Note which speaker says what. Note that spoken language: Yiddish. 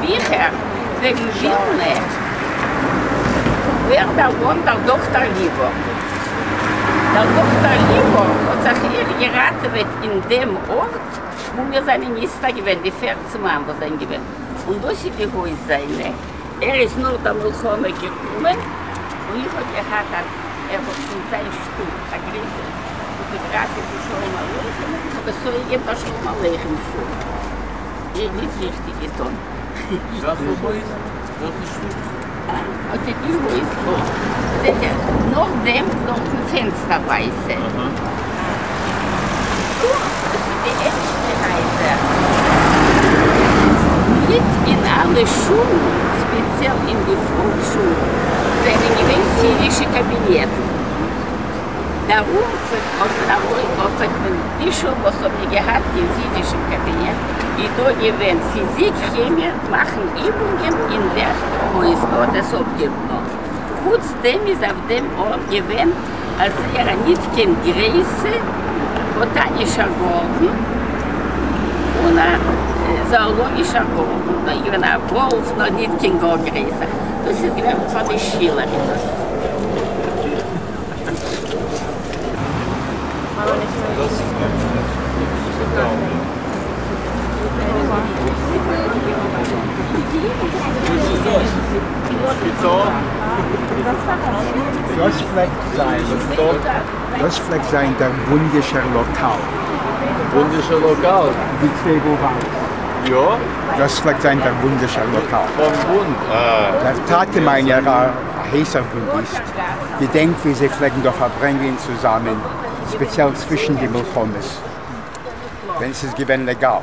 Speaker 1: ביכער וועגן ווילנע ווערט דערמאנט דער דאקטאר ליווא. דער דאקטאר ליווא האט זיך אויך געראטעוועט אין דעם ארט וואו מיר זענען איצטער געווען, די פערצן מאן וואס זענען געווען, און דאס איז די הויז זיינע. ער איז נאך דער מלחמה געקומען, און איך האב געהאט א, ער האט אין זיין שטוב א גרויסע פאטאגראפיע פון שלום עליכם, און איך האב עס אויפגעגעבן ביי שלום עליכם שול. איר ניט ריכטיג געטאן.
Speaker 2: וועלכע הויז? וועלכע שטוב?
Speaker 1: אט די הויז דא. זעט איר נאך דעם דארטן פענסטער ווייסע. דא, דאס איז די ערשטע הייזער. ניט אין אלע שולן, ספעציעל אין די פאלקס-שולן, זענען געווען פיזישע קאבינעטן. דערום האט מען די שול וואס האבן ניט געהאט קיין פיזישן קאבינעט, איז דא געווען פיזיק, כעמיע, מאכן איבונגען אין דער הויז, מען האט עס אפגעבראכט. חוץ דעם איז אויף דעם ארט געווען א זייער א ניט קיין גרויסע באטאנישער גארטן און א זאאלאגישער גארטן, דא איז געווען א וואלף נאר ניט קיין גאר גרויסער, דאס איז געווען פאר די שילער איז דאס.
Speaker 3: דאס פלעגט זיין, דאס פלעגט זיין דער בונדישער לאקאל.
Speaker 2: בונדישער לאקאל?
Speaker 3: די צוויי בולווארס.
Speaker 2: יא?
Speaker 3: דאס פלעגט זיין דער בונדישער לאקאל.
Speaker 2: פון בונד? אה.
Speaker 3: דער טאטע מיינער, א הייסער בונדיסט, געדענקט ווי זיי פלעגן דא פארברענגען צוזאמען, ספעציעל צווישן די מלחמות, ווען ס'איז געווען לעגאל.